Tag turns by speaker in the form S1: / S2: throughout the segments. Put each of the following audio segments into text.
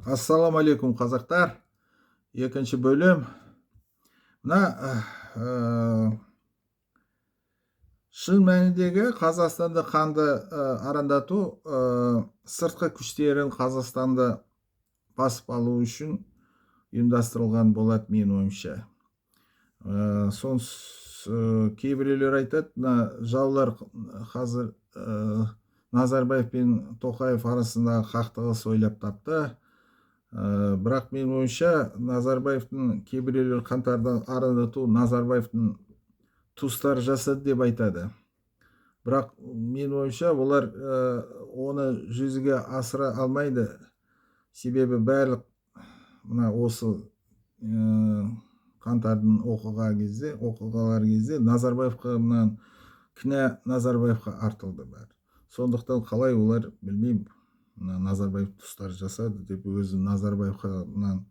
S1: Ассалаумағалейкум, қазақтар! Екінші бөлім. Мына шын мәніндегі Қазақстанды қанды арандату сыртқы күштерін Қазақстанды басып алу үшін ұйымдастырылған болады, менің ойымша. Кейбіреулер айтады, мына жаулар қазір Назарбаев пен Тоқаев арасындағы қақтығыс ойлап тапты. Бірақ менің ойымша, Назарбаевтың кейбіреулер қаңтарды арандату Назарбаевтың туыстары жасады деп айтады. Бірақ менің ойымша, олар оны жүзеге асыра алмайды, себебі барлық мына осы қаңтардың оқиғалар кезде Назарбаевқа, мына кінә Назарбаевқа артылды бәрі. Сондықтан қалай олар, білмеймін, мына Назарбаев туыстары жасады деп өзі Назарбаевқа мына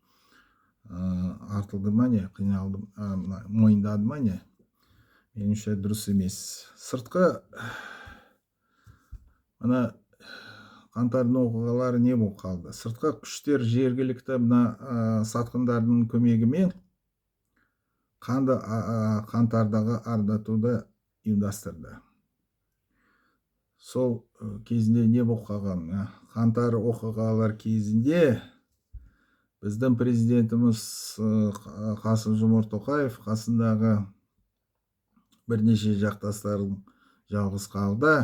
S1: артылды ма, не қиналды, мына мойындады ма, не, меніңше, дұрыс емес. Сыртқы мына қаңтардың оқиғалары не болып қалды? Сыртқы күштер жергілікті мына сатқындардың көмегімен қанды қаңтардағы арандатуды ұйымдастырды. Сол кезінде не болып қалған? Қаңтар оқиғалар кезінде біздің президентіміз Қасым Жомарт Тоқаев қасындағы бірнеше жақтастарын жалғыз қалды.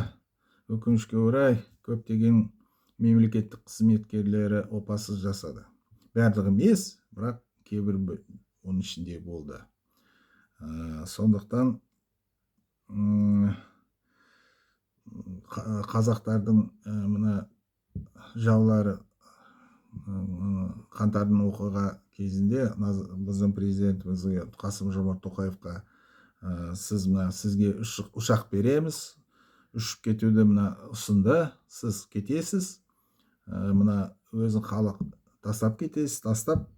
S1: Өкінішке орай, көптеген мемлекеттік қызметкерлері опасыз жасады. Барлығы емес, бірақ кейбір оның ішінде болды. Сондықтан қазақтардың мына жаулары қаңтардың оқиға кезінде біздің президентімізге, Қасым Жомарт Тоқаевқа, сіз мына сізге ұшақ береміз, ұшып кетуді мына ұсынды. Сіз кетесіз, мына өзі халық тастап кетесіз, тастап,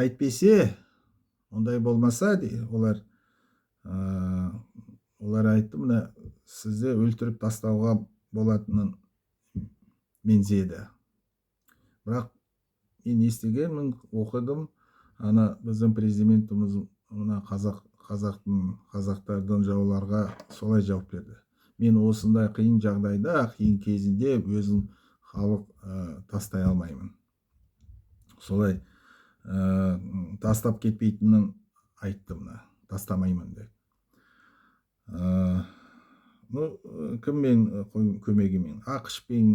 S1: әйтпесе ондай болмаса, олар айтты, мына сізді өлтіріп тастауға болатынын меңзеді. Бірақ мен естігенмін, оқыдым, ана біздің президентіміз мына қазақтардың жауларға солай жауап берді: мен осындай қиын жағдайда, қиын кезінде өзім халық тастай алмаймын. Солай тастап кетпейтінін айтты, мына тастамаймын деп. Ну, кіммен көмегімен? АҚШ-пен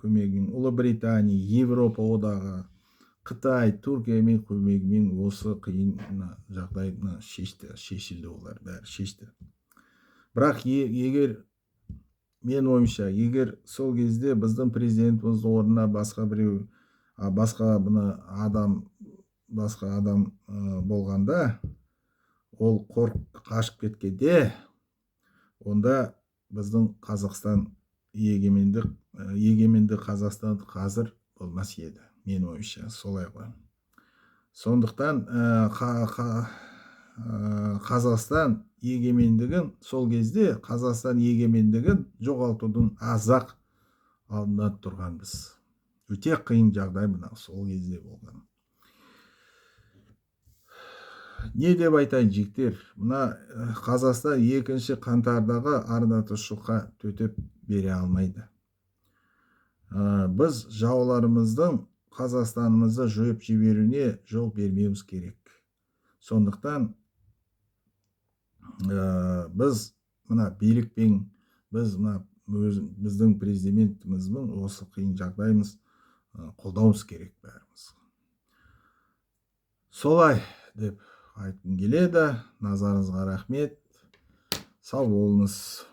S1: көмегімен, Ұлыбритания, Европа одағы, Қытай, Түркиямен көмегімен осы қиын мына жағдай мына шешті, шешілді, олар бәрі шешті. Бірақ егер, мен ойымша, егер сол кезде біздің президентіміздің орнына басқа біреу, басқа мына адам, басқа адам болғанда, ол қорқ қашып кеткенде, онда біздің Қазақстан егеменді Қазақстан қазір болмас еді, менің ойымша, солай ғой. Сондықтан Қазақстан егемендігін, сол кезде Қазақстан егемендігін жоғалтудың аз-ақ алдында тұрғанбыз. Өте қиын жағдай мына сол кезде болған. Не деп айтайын, жігіттер? Мына Қазақстан екінші қаңтардағы арандатушылыққа төтеп бере алмайды. Біз жауларымыздың Қазақстанымызды жойып жіберуіне жол бермеуіміз керек. Сондықтан біз мына билікпен, біз мына біздің президентіміздің осы қиын жағдайымыз қолдауымыз керек бәріміз. Солай деп айтқым келеді. Назарыңызға рахмет, сау болыңыз.